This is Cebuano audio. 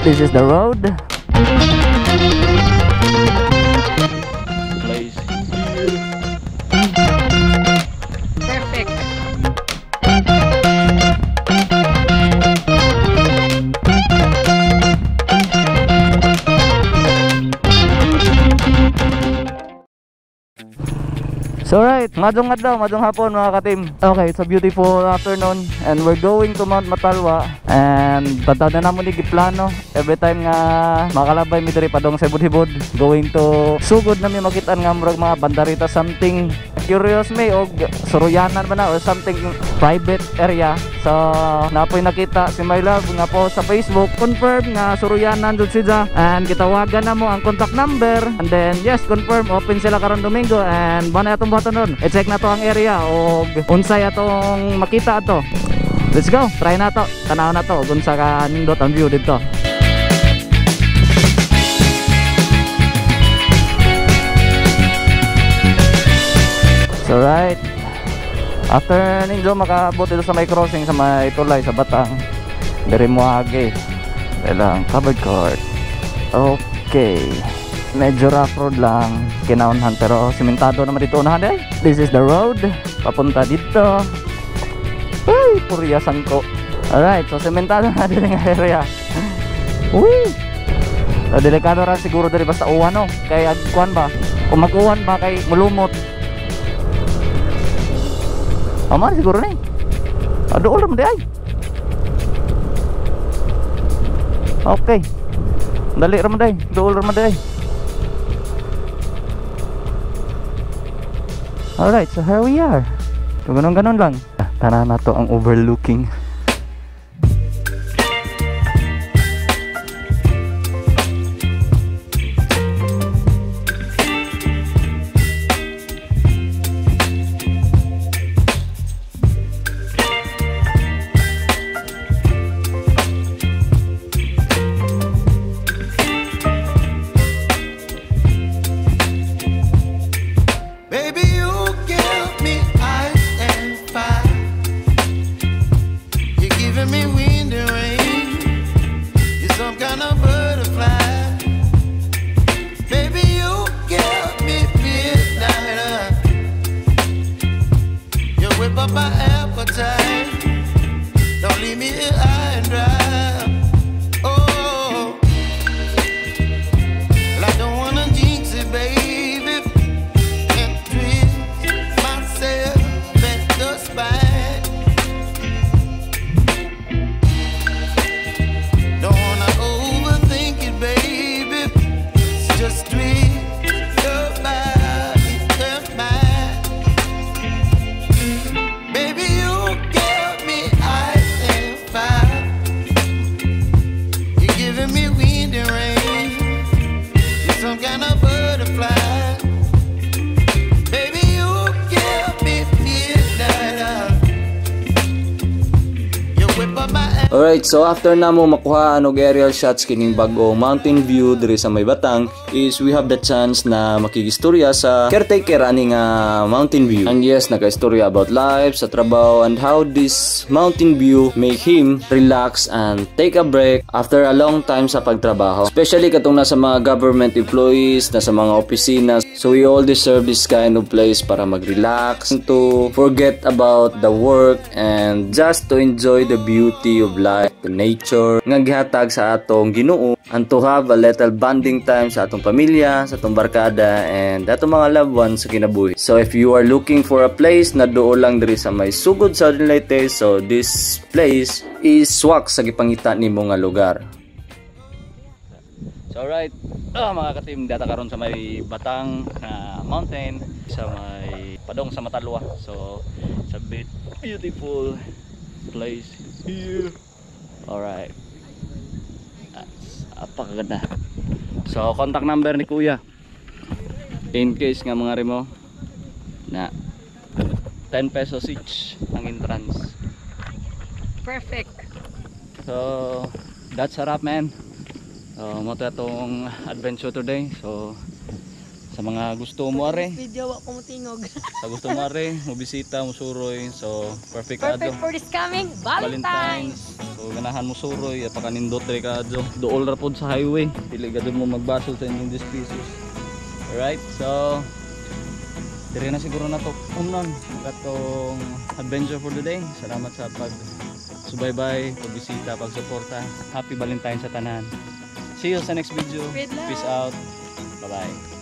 This is the road. Place here. Perfect. So right, madong adlaw, madong hapon mga katim. Okay, it's a beautiful afternoon and we're going to Mount Matalwa. And tataw na namo ni giplano. Every time nga makalabay mi diri padong sa Hibod-Hibod, going to sugod na mi makitaan nga murag mga bandarita something. Curious mi og suruyanan ba na or something private area. So napoy nakita si my love nga po sa Facebook, confirm nga suruyanan jud siya and gitawagan na mo ang contact number and then yes, confirm open sila karon Domingo and mo na atong buhaton nun. I-check na to ang area og unsay atong makita ato. Let's go, try na to. Tanaw na to ug unsa ka nindot ang view didto. So right, after ninyo makaabot dito sa may crossing sa may tulay sa Batang, diri mo agi. Lang covered court. Okay. Medyo rough road lang kinaunhan pero simentado naman dito unahan eh. This is the road papunta dito. Uy, purya sangko. Alright, so simentado na din ang area. Uy. So, delikado ra siguro diri basta uwan no. Kay agkuan ba? Kung mag-uwan ba kay mulumot. Aman siguro ni. Aduol ra man di ay. Okay. Dali ra man day, duol ra man day. Alright, so here we are. So ganun-ganun lang. Tara na to ang overlooking. Alright, so after na mo makuha og aerial shots kining bag-ong mountain view diri sa may Batang is we have the chance na makigistorya sa caretaker ani nga mountain view. And yes, nakaistorya about life, sa trabaho, and how this mountain view make him relax and take a break after a long time sa pagtrabaho. Especially katong nasa mga government employees, nasa mga opisina. So we all deserve this kind of place para mag-relax, to forget about the work, and just to enjoy the beauty of life, the nature nga gihatag sa atong Ginoo, and to have a little bonding time sa atong pamilya, sa atong barkada, and atong mga loved ones sa kinabuhi. So if you are looking for a place na duol lang diri sa may sugod sa Southern Leyte, so this place is swak sa gipangita nimo nga lugar. So alright, mga katim, data karon sa may Batang na mountain sa may padong sa Matalwa. So it's a bit beautiful place here. Alright, that's apakaganda. So contact number ni Kuya in case nga mga remo na 10 pesos each ang entrance. Perfect. So that's a wrap, man. So mo to atong adventure today. So sa mga gusto mo are, Video wa ko motingog. Sa gusto mo are, mo bisita, mo suroy. So perfect Perfect adto. for this coming Valentine's. Valentine's. So ganahan mo suroy, apakanindot diri kaadyo. Duol ra pod sa highway. Dili gado mo magbasol sa inyong 10 pesos. Alright, so dire na siguro na to unon katong adventure for the day. Salamat sa pag subaybay, pagbisita, pagsuporta. Happy Valentine sa tanan. See you sa next video. Spread love. Peace out. Bye-bye.